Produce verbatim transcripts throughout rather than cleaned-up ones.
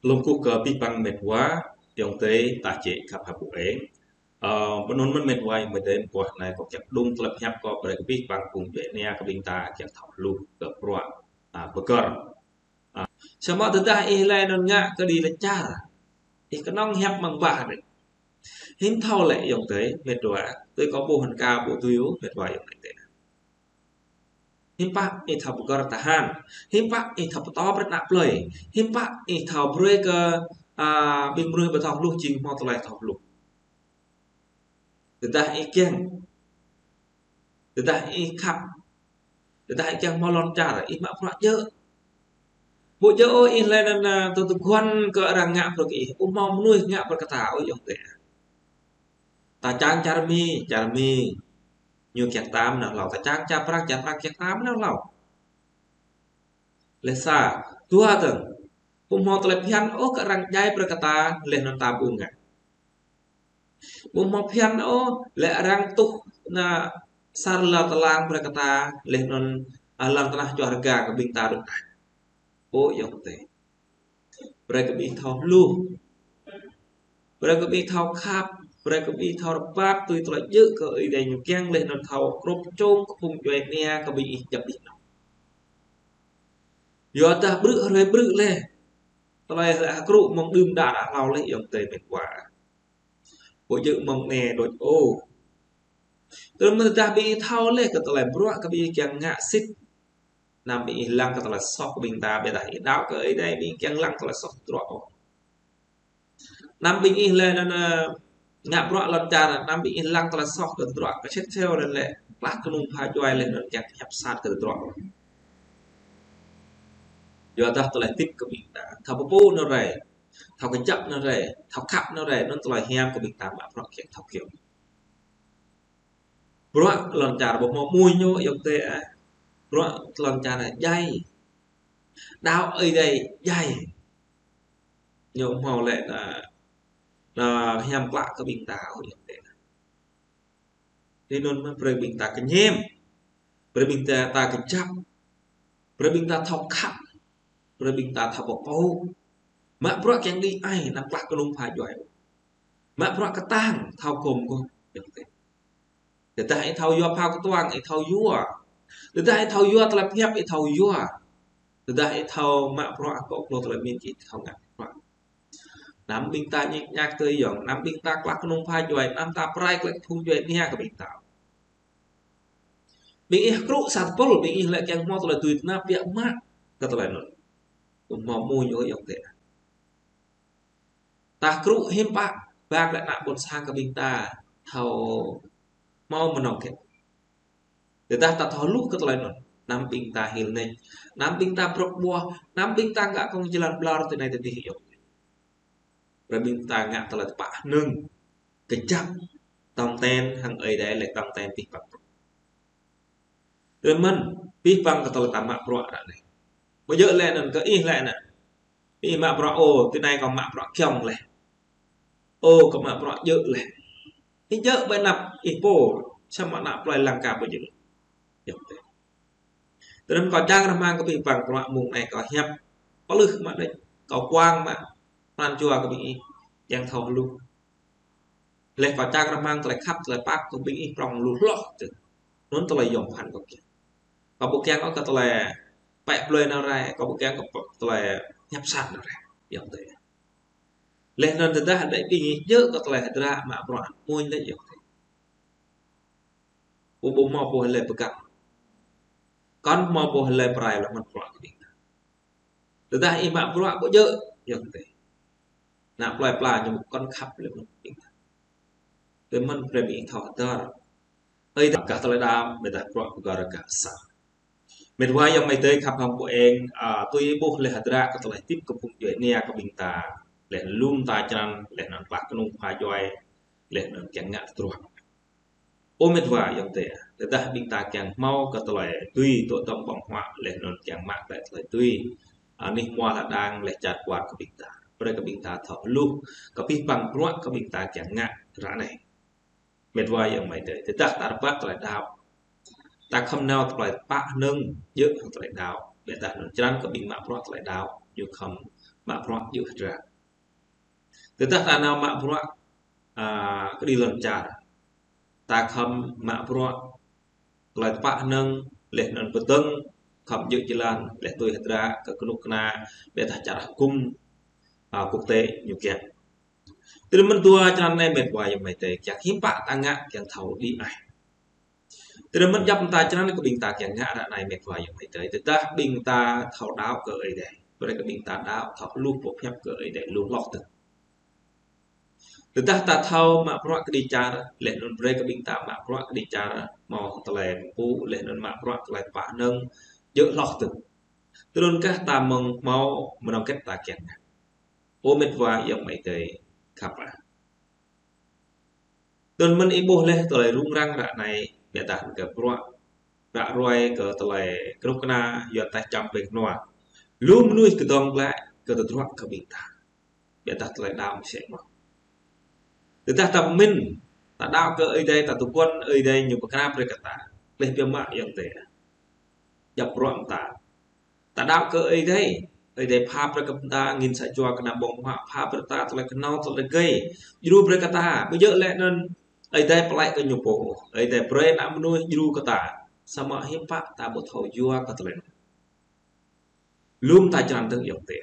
Lŏm kơkuh kơ abih bang met wa, ayŏng adơi ta jĕ khăp hăng ƀu eng. Ơ, pơanun mơ̆n met wa, met adơi, mơguah anai kâo kiăng đung tơlơi pơhiăp kâo brơi kơ abih bang phung djuai ania kơ ƀing ta kiăng thâo hluh kơ bruă, a, pơgăr. A, samơ̆ tơdah ih laĭ anŭn ngă kơ đĭ lĕ čar. Ih kơnơ̆ng hiăp mơ̆ng bah đĕ. Hiư̆m thâo lĕ ayŏng adơi, met wa, tui kâo ƀuh hăng kâo ƀu tui ôh, met wa ayŏng adơi. Hiư̆m pă ih thâo pơgăr tơhan. Hiư̆m pă ih thâo pơtô brơi ană plơi. Hiư̆m pă ih thâo brơi kơ, a, ƀing mơnuih ƀu thâo hluh jing hmâo tơlơi thâo hluh. Tơdah ih kiăng. Tơdah ih khăp. Tơdah ih kiăng hmâo lŏn čar, ih mă bruă djơ̆. Ƀu djơ̆ ôh ih laĭ anŭn, a, tơ tơguan kơ arăng ngă bruă kơ ih. Ƀu hmâo mơnuih ngă bruă kơ ta ôh ayŏng adơi. Ta čang čar Mi, čar Mi ñu kiăng tam nao hlâo. Ta čang čar Prang, čar Prang kiăng tam nao hlâo. Lĕ sa, dua dơ̆ng. Ƀu hmâo tơlơi phiăn ôh kơ arăng djai brơi kơ ta, laih anŭn ta ƀu ngă. Ƀu hmâo phiăn ôh, lĕ arăng tuh nao sar lŏn tơlang brơi kơ ta, laih anŭn, a, lŏn tơnah čuah rơga kơ ƀing ta đôč. Ơ ayŏng adơi. Brơi kơ ƀing ih thâo hluh. Brơi kơ ƀing ih thâo khăp. Brơi kơ ƀing ih thâo rơbat tui tơlơi djơ̆ kơ Ơi Adai ñu kiăng laih anŭn thâo krŭp čong kơ phung djuai ania kơ ƀing ih djŏp đih anŭn. Yua dah brư̆ hrơi brư̆ laih. Tơlơi laih hơkrŭ mơ̆ng đưm đă đă hlâo laih ayŏng adơi met wa. Ƀu djơ̆ mơ̆ng anai đôč ôh. Tơdah mơ̆n tơdah ƀing ih thâo laih kơ tơlơi bruă kơ ƀing ih kiăng ngă sĭt. Anăm ƀing ih lăng kơ tơlơi soh kơ ƀing ta, ƀiădah ih đaŏ kơ Ơi Adai ƀing ih kiăng lăng tơlơi soh tơdruă ôh. Anăm ƀing ih laĭ anŭn, a, ngă bruă lŏn čar, anăm ƀing ih lăng tơlơi soh kơ tơdruă, kơsit seo laĭ lĕ, klah kơnung pha djuai laih anŭn kiăng hiăp sat kơ tơdruă. Yua dah tơlơi hơdip kơ ƀing ta, thâo pơpŭ anŭn rai, thâo kơjăp anŭn rai, thâo khăp anŭn rai, anŭn tơlơi hiam kơ ƀing ta mă bruă kiăng thâo kiăng. Bruă lŏn čar ƀu hmâo mơnuih ñu ayŏng adơi ah. Bruă lŏn čar djai. Đaŏ Ơi Adai djai. Ñu hmâo lĕ anŭn, anŭn hiam klă kơ ƀing ta ayŏng adơi. Laih anŭn mơ̆n brơi ƀing ta kơñăm. Brơi ƀing ta, ta kơjăp. Brơi ƀing ta thâo khăp. Brơi ƀing ta thâo pơpŭ. Mă bruă kiăng đĭ ai, anăm klah kơnung pha djuai. Mă bruă kơtang, thâo gum gum. Tơdah ih thâo yua phao kơtuang, ih thâo yua. Tơdah ih thâo yua tơlơi pơhiăp, ih thâo yua. Tơdah ih thâo mă bruă akŏ klo tơlơi min, ih thâo ngă bruă. Anăm ƀing ta ñik ñak tơ ayŏng, anăm ƀing ta klah kơnung pha djuai, anăm ta pơrai glaĭ kơ phung djuai ania kơ ƀing ta. Ƀing ih hơkrŭ sa tơpul, ƀing ih laĭ kiăng hmâo tơlơi dưi tơnap biă mă kơ tơlơi anŭn. Ƀu hmâo mơnuih ñu ayŏng adơi. Ta hơkrŭ hiư̆m pă, ba glaĭ ană ƀôn sang kơ ƀing ta, thâo hmâo mơnơ̆ng kĕt. Tơdah ta thâo hluh kơ tơlơi anŭn, anăm ƀing ta hil nač, anăm ƀing ta brŏk ƀuah, anăm ƀing ta ngă kông jơlan ƀlŏr tui anai tui adih ayŏng. Brơi ƀing ta ngă tơlơi tơpă hơnơ̆ng, kơjăp, tong ten hăng Ơi Adai lĕ tong ten abih bang. Tơdah mơ̆n, abih bang kơ tơlơi ta mă bruă ră anai. Ƀu djơ̆ laĭ anŭn kơ ih laĭ anŭn. Ih mă bruă ôh, tui anai kâo mă bruă kiăng laih. Ôh, kâo mă bruă djơ̆ laih. Ih djơ̆ ƀơi anăp ih pô, samơ̆ ană plơi lăng kơ ƀu djơ̆. Yơh. Tơdah kâo čang rơmang kơ abih bang bruă mơ̆ng anai kâo hiăp. Pơlưh mă đĕč, kâo kuang mă pran jua kơ ƀing ih, kiăng thâo hluh. Laih kâo čang rơmang tơlơi khăp, tơlơi pap kơ ƀing ih prŏng lu hloh tơ. Anŭn tơlơi yôm phăn kâo kiăng. Kâo ƀu kiăng ôh kơ tơlơi pĕ plơi anŭn rai, kâo ƀu kiăng kơ tơlơi hiăp sat anŭn rai. Yơh tơ. Laih anŭn tơdah đĕč ƀing ih djơ̆ kơ tơlơi hơdră mă bruă mơ̆n đĕč yơh tơ. Ƀu ƀu hmâo pô hlơi pơgăp. Kŏn hmâo pô hlơi pơrai lŏm mă bruă kơ ƀing ta. Tơdah ih mă bruă ƀu djơ̆, yơh tơ. Ană plơi pla ñu kŏn khăp lĕ mơ̆n ƀing ta. Tơ mơ̆n brơi ƀing ih thâo hơdơr. Ơi Adai kah tơlơi đaŏ, ƀiădah bruă pơgăr kah sa. Met wa ayŏng amai adơi khăp hăng ƀu eng, a, tui ih ƀuh laih hơdră kơ tơlơi hơdip kơ phung djuai ania kơ ƀing ta. Laih anŭn lŏm ta črăn, laih anŭn klah kơnung pha djuai, laih anŭn kiăng ngă tơdruă. Ơ met wa ayŏng adơi, tơdah ƀing ta kiăng hmâo kơ tơlơi dưi tŏ tŏng ƀơ̆ng huă, laih anŭn kiăng mă glaĭ tơlơi dưi. Anih hmua lŏn đang laih čar kwar kơ ƀing ta. Brơi kơ ƀing ta thâo hluh, kơ abih bang bruă kơ ƀing ta kiăng ngă ră anai. Met wa ayŏng amai adơi, tơdah ta rơbat tơlơi đaŏ. Ta khŏm nao tơlơi tơpă hơnơ̆ng, djơ̆ hăng tơlơi đaŏ. Ƀiădah anŭn črăn kơ ƀing mă bruă tơlơi đaŏ, ñu khŏm mă bruă djơ̆ hơdră. Tơdah ta nao mă bruă, a, kơđi lŏn čar, ta khŏm mă bruă tơlơi tơpă hơnơ̆ng, laih anŭn pơdơ̆ng khŏm djơ̆ jơlan, laih tui hơdră kơ kơnuk kơna, ƀiădah čar hơkŭm, a, quốc tế ñu kiăng. Tơdah mơ̆n dua črăn anai mĕt wa ayŏng amai adơi, kiăng hiư̆m pă ta ngă kiăng thâo đĭ ai. Tơdah mơ̆n djŏp mơta črăn kơ ƀing ta kiăng ngă ră anai mĕt wa ayŏng amai adơi. Tơdah ƀing ta thâo đaŏ kơ Ơi Adai, brơi kơ ƀing ta đaŏ thâo hluh pơhiăp kơ Ơi Adai lu hloh tơ̆ng. Tơdah ta thâo mă bruă kơđi čar, laih anŭn brơi kơ ƀing ta mă bruă kơđi čar, hmâo tơlơi pơpŭ, laih anŭn mă bruă tơlơi tơpă hơnơ̆ng djơ̆ hloh tơ̆ng. Tơdơi anŭn kah ta mơ̆ng hmâo mơnơ̆ng hơget ta kiăng ngă. Ơ mĕt wa ayŏng amai adơi khăp ah. Tơdơi anŭn mơ̆n ih ƀuh laih tơlơi rŭng răng ră anai, ƀiădah kơ bruă ră ruai kơ tơlơi kơnuk kơna yua taih čăm ƀing nua. Lu mơnuih kơdŏng glaĭ kơ tơdruă kơ ƀing ta. Ƀiădah tơlơi đaŏ mơsĕ mơ̆n. Tơdah ta pơmĭn, ta đaŏ kơ Ơi Adai, ta tơguan Ơi Adai ñu pơkra brơi kơ ta. Laih biă mă ayŏng adơi. Djŏp bruă mơta. Ta đaŏ kơ Ơi Adai, Ơi Adai pha brơi kơ ta angĭn sa jua kơnăm ƀơ̆ng huă, pha brơi ta tơlơi kơnâo tơlơi rơgơi. Djru brơi kơ ta, ƀu djơ̆ laih anŭn Ơi Adai pơklaih kơ ñu pô. Ơi Adai brơi ană mơnuih djru kơ ta. Samơ̆ hiư̆m pă ta ƀu thâo yua kơ tơlơi anŭn. Lŏm ta črăn tơ̆ng ayŏng adơi.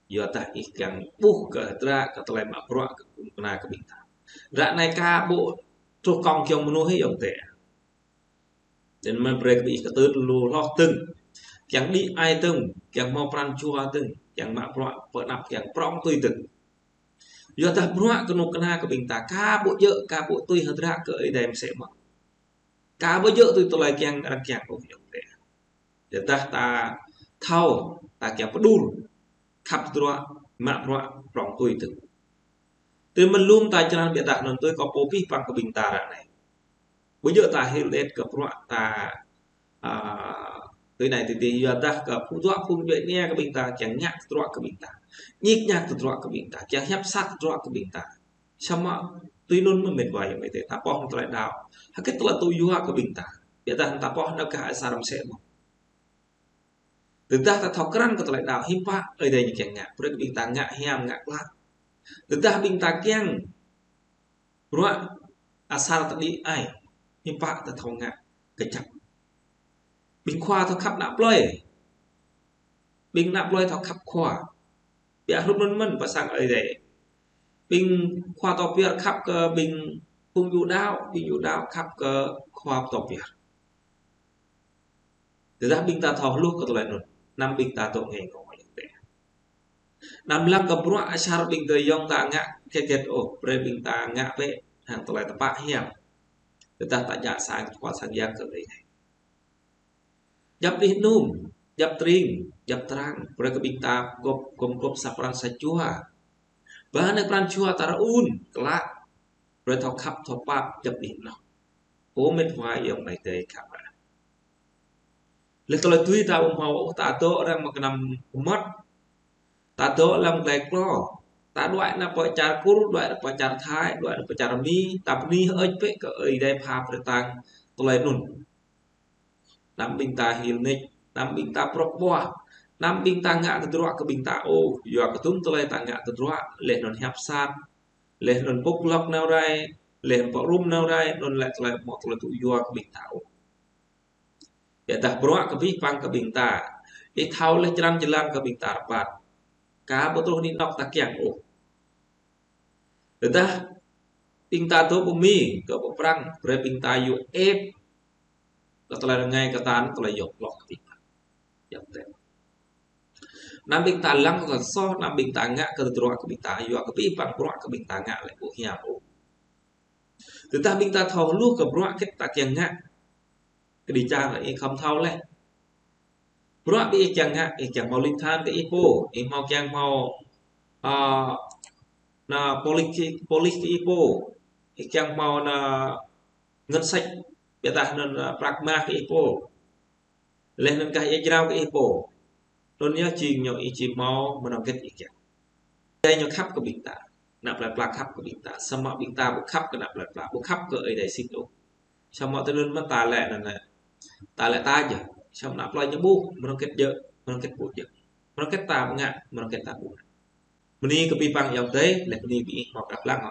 Yua dah ih kiăng ƀuh kơ hơdră kơ tơlơi mă bruă kơnuk kơna kơ ƀing ta. Ră anai ka ƀu truh kông kiăng mơnuih ayŏng adơi. Tơdơi anŭn mơ̆n brơi kơ ih kơtưn lu hloh tơ̆ng. Kiăng đĭ ai tơ̆ng, kiăng hmâo pran jua tơ̆ng, kiăng mă bruă pơanăp kiăng prŏng tui tơ̆ng. Yua dah bruă kơnuk kơna kơ ƀing ta, ka ƀu djơ̆, ka ƀu tui hơdră kơ Ơi Adai mơsĕ mơ̆n. Ka ƀu djơ̆ tui tơlơi kiăng arăng kiăng ôh ayŏng adơi. Yua dah ta thâo, ta kiăng pơđur, khăp tơdruă, mă bruă prŏng tui tơ̆ng. Tơdơi anŭn mơ̆n lŏm ta črăn ƀiădah anŭn tui kâo pô pih păng kơ ƀing ta ră anai. Ƀu djơ̆ ta hil đet kơ bruă ta, a, tui anai tui adih yua dah kơ phung dŏ phung djuai ania kơ ƀing ta, kiăng ngă tơdruă kơ ƀing ta. Ñik ñak tơdruă kơ ƀing ta, kiăng hiăp sat tơdruă kơ ƀing ta. Samơ̆ tui anŭn mơ̆n mĕt wa ayŏng amai adơi, ta pŏh tơlơi đaŏ. Hơget tơlơi tŭ yua kơ ƀing ta. Ƀiădah ta pŏh anŭn kơ asar mơsĕ mơ̆n. Tơdah ta thâo krăn kơ tơlơi đaŏ hiư̆m pă Ơi Adai ñu kiăng ngă, brơi kơ ƀing ta ngă hiam ngă klă. Tơdah ƀing ta kiăng bruă asar ta đĭ ai, hiư̆m pă ta thâo ngă kơjăp. Ƀing khua thâo khăp ană plơi. Ƀing ană plơi thâo khăp khua. Biă hrup anŭn mơ̆n pơ sang Ơi Adai. Ƀing khua tŏ pioh khăp kơ ƀing phung yu đaŏ, ƀing yu đaŏ khăp kơ khua tŏ pioh. Tơdah ƀing ta thâo hluh kơ tơlơi anŭn, anăm ƀing ta dŏ ngui ngô ayŏng adơi. Anăm lăng kơ bruă asar ƀing adơi ayŏng ta ngă hơget hơget ôh, brơi ƀing ta ngă bĕ hăng tơlơi tơpă hiam. Tơdah ta djă sang khua sang yang kơ Ơi Adai. Djŏp anih anŭn, djŏp tring, djŏp trang, brơi kơ ƀing ta gŏp, gŏm gŏp sa pran sa jua. Ba anai pran jua ta rơun, klă, brơi thâo khăp, thâo pap, djŏp anih anŭn. Ơ mĕt wa ayŏng amai adơi khăp ah. Laih tơlơi tui ta ƀu hmâo, ta dŏ arăng mă kơnăm hơmăt. Ta dŏ lăm glai klô. Ta đuaĭ nao pơ čar Kur, đuaĭ nao pơ čar Thai, đuaĭ nao pơ čar Mi, ta bơni hơơč bĕ kơ Ơi Adai pha brơi ta tơlơi anŭn. Anăm ƀing ta hil nik, anăm ƀing ta prŏk ƀuah, anăm ƀing ta ngă tơdruă kơ ƀing ta ôh, yua kơ tŭm tơlơi ta ngă tơdruă, laih anŭn hiăp sat, laih anŭn pŭk lŏk nao rai, laih anŭn pơrŭm nao rai, anŭn lĕ tơlơi hmâo tơlơi tŭ yua kơ ƀing ta ôh. Ƀiădah bruă kơ pih păng kơ ƀing ta. Ih thâo laih črăn jơlan kơ ƀing ta rơbat. Ka ƀu truh anih anŏ ta kiăng ôh. Tơdah ƀing ta dŏ pơ Mi, kơ pơ Prăng, brơi ƀing ta yua ĕp. Kơ tơlơi rơngai kơ ta anŭn tơlơi yŏk lŏk kơ ƀing ta. Yŏk tĕt. Anăm ƀing ta lăng kơ soh, anăm ƀing ta ngă kơ tơdruă kơ ƀing ta, yua kơ pih păng bruă kơ ƀing ta ngă lĕ ƀu hiam ôh. Tơdah ƀing ta thâo hluh kơ bruă hơget ta kiăng ngă. Kơđi čar ih khŏm thâo laih. Bruă ƀing ih kiăng ngă, ih kiăng hmâo ling than kơ ih pô, ih hmâo kiăng hmâo, a, ană polis kơ, polis kơ ih pô, ih kiăng hmâo ană ngân sách, ƀiădah anŭn, a, prăk mah kơ ih pô. Laih anŭn kah ia jrao kơ ih pô. Anŭn yơh jing ñu ih či hmâo mơnơ̆ng hơget ih kiăng. Ơi Adai ñu khăp kơ ƀing ta. Ană plơi pla khăp kơ ƀing ta. Samơ̆ ƀing ta ƀu khăp kơ ană plơi pla, ƀu khăp kơ Ơi Adai sĭt ôh. Samơ̆ tơlơi anŭn mơ̆n ta lĕ anŭn lĕ. Ta lĕ ta djơ̆. Samơ̆ ană plơi ñu ƀuh, mơnơ̆ng hơget djơ̆, mơnơ̆ng hơget ƀu djơ̆. Mơnơ̆ng hơget ta ngă, mơnơ̆ng hơget ta ƀu ngă. Bơni kơ abih bang ayŏng adơi, laih bơni kơ ih hmâo pơđok lăng.